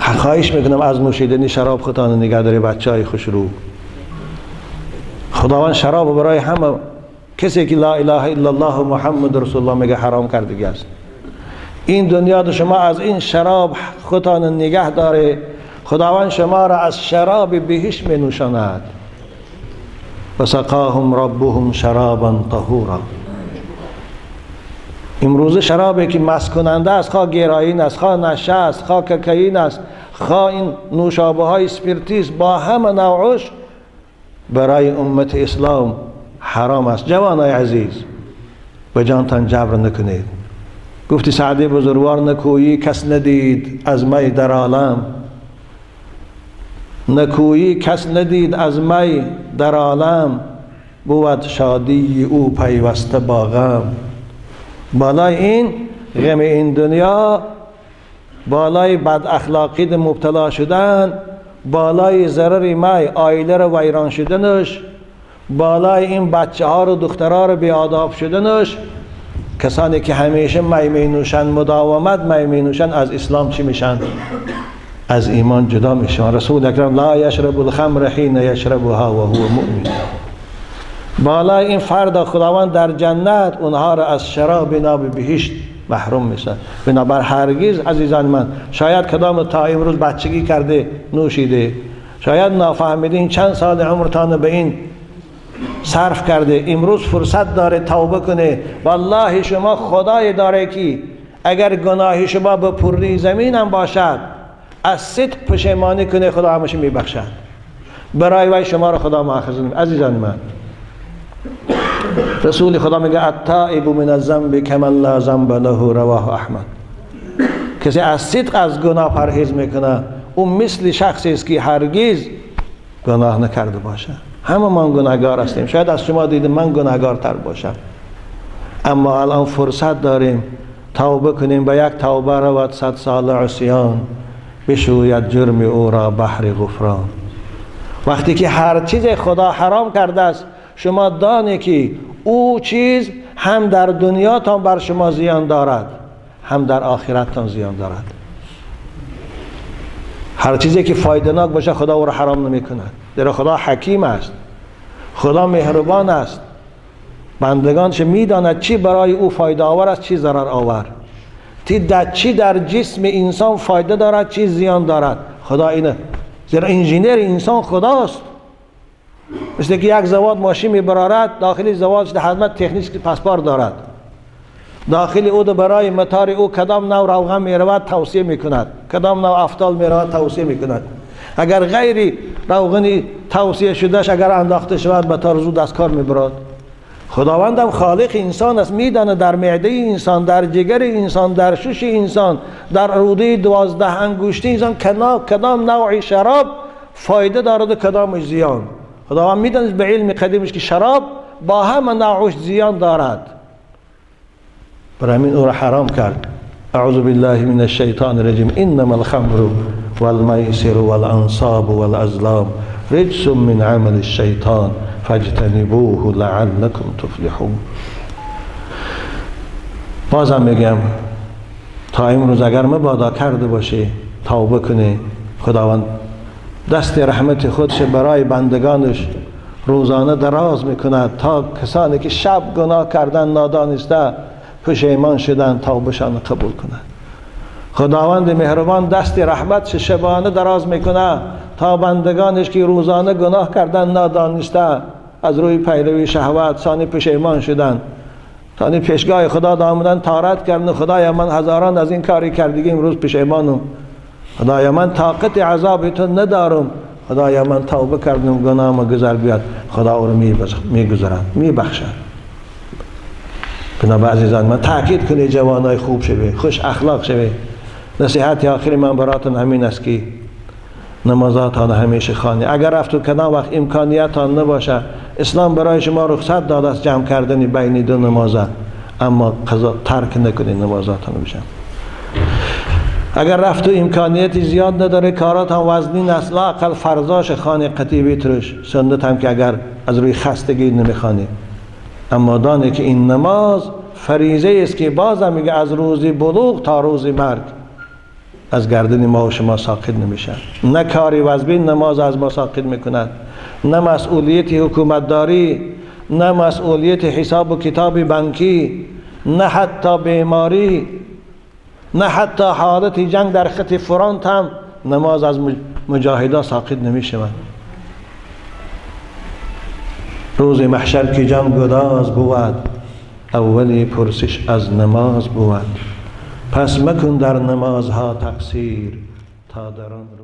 خواهش میکنم از نوشیدن شراب خودتان نگه داری بچهای خوشرو. خداوند شراب برای همه کسی که لا اله الا الله و محمد رسول الله میگه حرام کرده است. این دنیا شما از این شراب خودتان نگه داره، خداوند شما را از شراب بهشت می نوشاند. و سقاهم ربهم شرابا طهورا. امروز شرابی که مست کننده است، خواه گرائین است، خواه نشه است، خواه کوکائین است، خواه این نوشابه های اسپرتیس، با همه نوعش برای امت اسلام حرام است. جوانای عزیز، به جانتان جبر نکنید. گفتی سعدی بزرگوار نکویی کس ندید از می در عالم، نکویی کس ندید از می در عالم، بود شادی او پیوسته با غم. بالای این غم این دنیا، بالای بد اخلاقی مبتلا شدن، بالای ضرر می آیله رو ویران شدنش، بالای این بچه ها رو دخترها رو بی‌آداب شدنش، کسانی که همیشه می می نوشن، مداومت می می نوشن، از اسلام چی میشن؟ از ایمان جدا میشن. رسول اکرم لا یشرب الخمر حین یشربها و هو مؤمن. بالای این فرد خداوند در جنت اونها را از شراب ناب بهشت محروم میشن. بنابر هرگز عزیزان من، شاید کدام تا امروز بچگی کرده نوشیده، شاید نافهمیده این چند سال عمرتان به این صرف کرده، امروز فرصت داره توبه کنه. والله شما خدای داره که اگر گناه شما به پوری زمین هم باشد، از صدق پشیمانی کنه، خدا همش میبخشد. برای وی شما را خدا مؤاخذه نمی‌کند. عزیزان من، رسول خدا میگه التائب من الذنب کمن لا ذنب له، رواه احمد. کسی از صدق از گناه پرهیز میکنه، او مثل شخصی است که هرگز گناه نکرده باشه. همه من گناهگار هستیم، شاید از شما دیدم من گناهگارتر باشم، اما الان فرصت داریم توبه کنیم. به یک توبه رود 100 سال عصیان، بشوید جرم او را بحر غفران. وقتی که هر چیز خدا حرام کرده است، شما دانی که او چیز هم در دنیا تان بر شما زیان دارد، هم در آخرت تان زیان دارد. هر چیزی که فایده ناک باشه خدا او را حرام نمی کند. زیرا خدا حکیم است، خدا مهربان است، بندگانش میداند چی برای او فایده آور است، چی ضرر آور، چی در جسم انسان فایده دارد، چی زیان دارد. خدا اینه، زیرا انجینر انسان خداست. مثل که یک زواد ماشین میبرارد، داخل زواد حتما تکنیک پاسپور دارد، داخل او برای متار او کدام نوع روغن میرود توصیه میکند، کدام نوع افتال میرود توصیه میکند. اگر غیری روغنی توصیه شدهش اگر انداخته شود، متار زود از کار میبرد. خداوندم خالق انسان است، میداند در معده انسان، در جگر انسان، در شش انسان، در روده 12 انگشتی انسان کدام نوع شراب فایده دارد و کدامش زیان. خداوند میداند به علم قدیمش که شراب با همه نوعش زیان دارد، برای همین او را حرام کرد. اعوذ بالله من الشیطان الرجیم. انما الخمر والمیسر والانصاب والازلام رجس من عمل الشیطان فاجتنبوه لعلکم تفلحون. بازم میگم تا امروز اگر مبادا کرده باشه توبه کنه، خداوند دست رحمت خودش برای بندگانش روزانه دراز میکند تا کسانی که شب گناه کردن نادانسته پشیمان شدن توبهشان قبول کنند. خداوند مهربان دست رحمتش شبانه دراز میکنه تا بندگانش که روزانه گناه کردن نادانسته از روی پیروی شهوت ثانی پشیمان شدن، تا پیشگاه خدا آمدن طاعت کردن، خدایا من هزاران از این کاری کردگی امروز پشیمانم، خدایا من طاقت عذاب تو ندارم، خدایا من توبه کردم گناهم گذر بیاد، خدا او رو میگذرد میبخشد. بنابر عزیزان من تاکید کنید جوانای خوب شوه، خوش اخلاق شوه. نصیحت آخری من براتون همین است که نمازاتان همیشه خوانی. اگر رفت و کدام وقت امکانیتان نباشه، اسلام برای شما رخصت داده است جمع کردن بین دو نمازه، اما قضا ترک نکنید نمازاتان بشن. اگر رفت و امکانیت زیاد نداره، کارات هم وزنین است، لااقل فرضاش خانه قطعی بیترش، سنت هم که اگر از روی خستگی نمیخوانی، اما دانه که این نماز فریضه است که بازم میگه از روز بلوغ تا روز مرگ از گردن ما و شما ساقط نمیشه. نه کاری وزبین نماز از ما ساقط میکند، نه مسئولیت حکومتداری، نه مسئولیت حساب و کتاب بانکی، نه حتی بیماری، نه حتی حالت جنگ در خط فرانت هم نماز از مجاهدا ساقط نمیشود. روز محشر که جان گداز بود، اولی پرسش از نماز بود. پس مکن در نمازها تقصیر تا در آن روز